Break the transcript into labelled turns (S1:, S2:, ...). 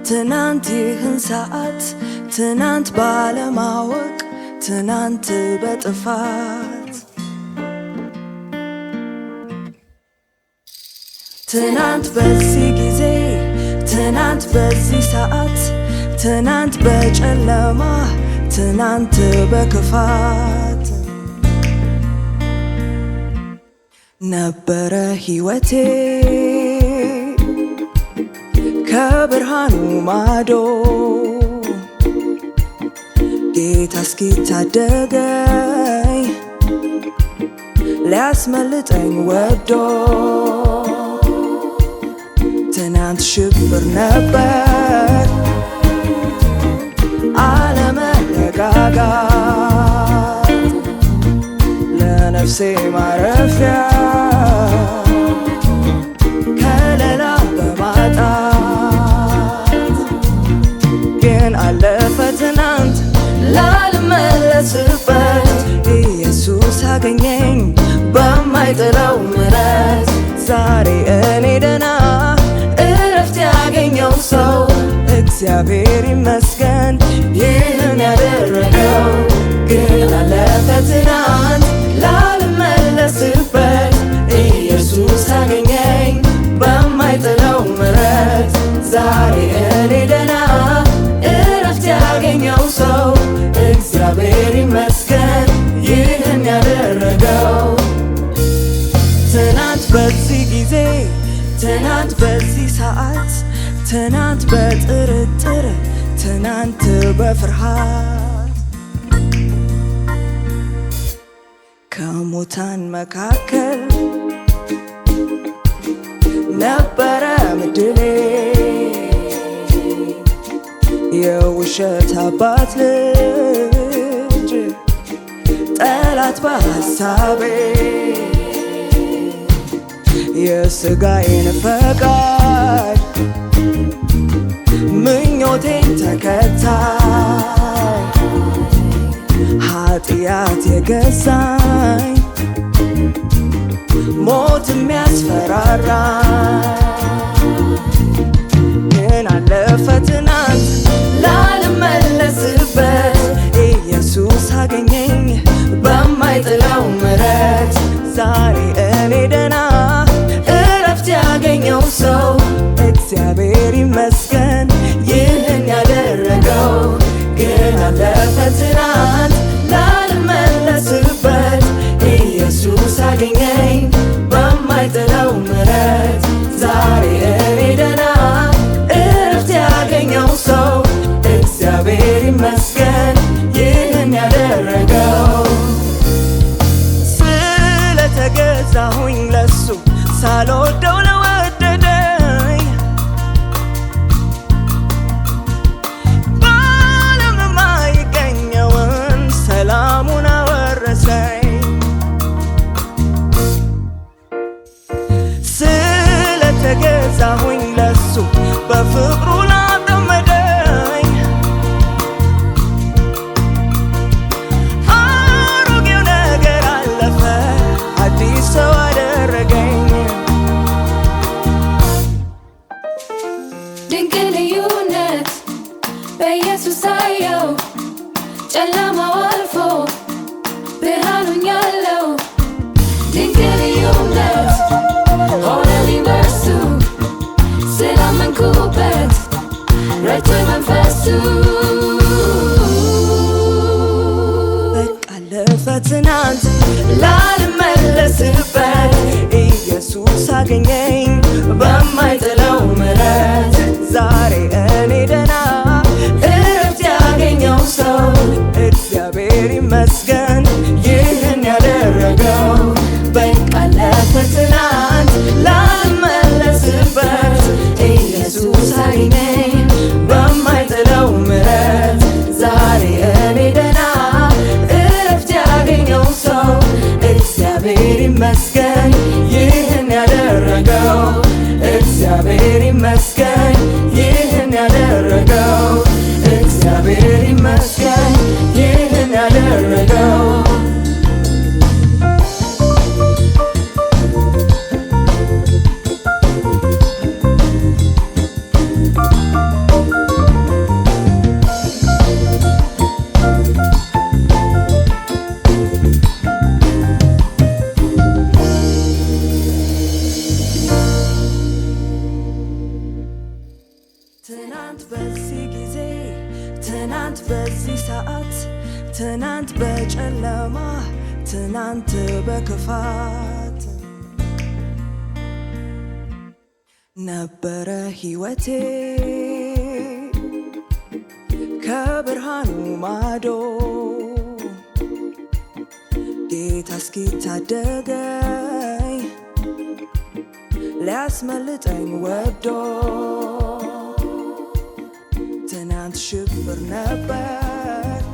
S1: ትናንት ይህን ሰዓት ትናንት ባለማወቅ ትናንት በጥፋት ትናንት በዚህ ጊዜ ትናንት በዚህ ሰዓት ትናንት በጨለማ ትናንት በክፋት ነበረ ሕይወቴ ከብርሃኑ ማዶ ጌታ እስኪታደገኝ ሊያስመልጠኝ ወዶ ትናንት ሽብር ነበር አለመረጋጋት ለነፍሴ ማረፊያ ከለላ በማጣት ግን አለፈ ትናንት ላልመለስበት ኢየሱስ አገኘኝ በማይጥለው ምሕረት ዛሬ እኔ ደህና እረፍት ያገኘው ሰው እግዚአብሔር ይመስገን ይህን ያደረገው ግን አለፈ ትናንት ላልመለስበት ኢየሱስ አገኘኝ በማይጥለው ምሕረት ዛሬ እኔ ደህና እረፍት ያገኘው ሰው እግዚአብሔር ይመስገን ይህን ያደረገው ትናንት በዚህ ጊዜ ትናንት በዚህ ሰዓት ትናንት በጥርጥር ትናንት በፍርሃት ከሙታን መካከል ነበረ ምድሌ የውሸት አባት ልጅ ጠላት በሐሳቤ የሥጋዬን ፈቃድ ምኞቴን ተከታይ ኃጢአት የገዛኝ ሞት የሚያስፈራራኝ ግን አለፈ ትናንት ላልመለስበት ኢየሱስ አገኘኝ በማይጥለው ምሕረት ዛሬ እኔ ደህና እረፍት ያገኘው ሰው እግዚአብሔር ይመስገን ይህን ያደረገው ግን አለፈ ትናንት ላልመለስበት ኢየሱስ አገኘኝ በማይጥለው ምሕረት ዛሬ እኔ ደህና እረፍት ያገኘው ሰው እግዚአብሔር ይመስገን ይህን ያደረገው ስለተገዛሁኝ ለሱ ሳልወደው ለወደደኝ በዓለም የማይገኘውን ሰላሙን አወረሰኝ ስለተገዛሁኝ ለሱ በፍቅሩ ላጠመደኝ አሮጌው ነገር አለፈ አዲስ ሰው አደረገኝ
S2: ድንቅ ልዩነት በኢየሱስ አየው፣ ጨለማው አልፎ ብርሃኑን ያለው። ድንቅ ልዩነት ሆነልኝ በእርሱ ስላመንኩበት ረድቶኝ መንፈሱ።
S1: በቃ አለፈ ትናንት ላልመለስበት ኢየሱስ አገኘኝ በማይጥለው ምሕረት ዛሬ እኔ ደህና እረፍት ያገኘው ሰው እግዚአብሔር ይመስገን ይህን ያደረገው በቃ አለፈ ትናንት ላልመለስበት ኢየሱስ አገኘኝ በማይጥለው ምሕረት ዛሬ እኔ ደህና እረፍት ያገኘው ሰው እግዚአብሔር ይመስገን ይህን ያደረገው እግዚአብሔር ይመስገን ይህን ያደረገው እግዚአብሔር ይመስገን ይህን ያደረገው ትናንት በዚህ ጊዜ፣ ትናንት በዚህ ሰዓት፣ ትናንት በጨለማ፣ ትናንት በክፋት ነበረ ሕይወቴ ከብርሃኑ ማዶ። ጌታ እስኪታደገኝ ሊያስመልጠኝ ወዶ። ትናንት ሽብር ነበር።